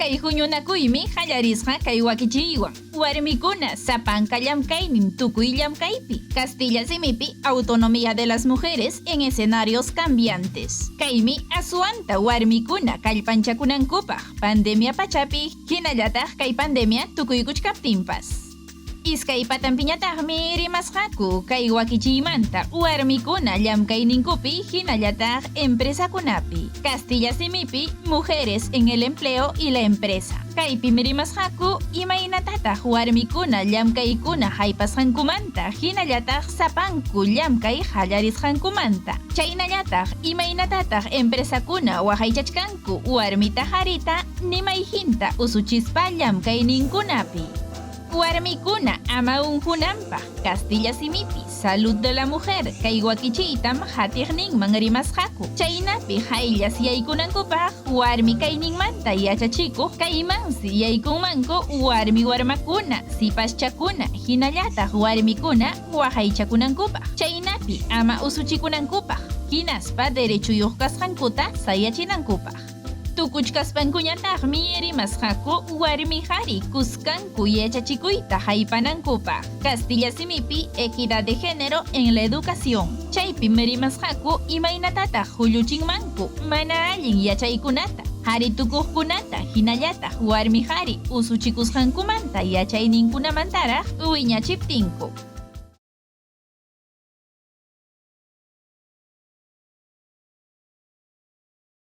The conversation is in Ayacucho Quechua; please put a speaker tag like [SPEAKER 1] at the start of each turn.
[SPEAKER 1] Kay huñunakuymi qallarisqa kay wakichiywan, warmikuna sapanka llamkaynin tukuy llamkaypi, castilla simipi Autonomía de las mujeres en escenarios cambiantes. Kaymi aswanta warmikuna kallpanchakunankupaq pandemia pachapi hinallataq kay pandemia tukuykuchkaptinpas. Iskay patanpiñataqmi rimasqaku kay wakichiymanta warmikuna llamkayninkupi hinallataq empresakunapi, castilla simipi Mujeres en el empleo y la empresa. Kaypim rimasqaku imaynatataq warmikuna llamkaykuna haypasqankumanta hinallataq sapanku llamkay qallarisqankumanta. Chaynallataq imaynatataq empresakuna waqaychachkanku warmita qarita nimayhinta usuchispa llamkayninkunapi. Warmikuna ama unqunanpaq, castilla simipi, Salud de la mujer, kay wakichiytam qatiqninman rimasqaku. Chaynapi hayllas yaykunankupaq warmi kayninmanta yachachikuq kaymansi yaykunmanku warmi warmakuna, sipaschakuna hinallataq warmikuna waqaychakunankupaq, chaynapi ama usuchikunankupaq hinaspa derechuyuq kasqankuta sayachinankupaq. Tukuchkaspankuñataqmi rimasqaku warmi qari kuskanku yachachikuyta haypanankupaq, castilla simipi Equidad de género en la educación. Chaypim rimasqaku imaynatataq hulluchinmanku mana allin yachaykunata, qari tukuqkunata hinallataq warmi qari usuchikusqankumanta yachayninkunamantaraq wiñachiptinku.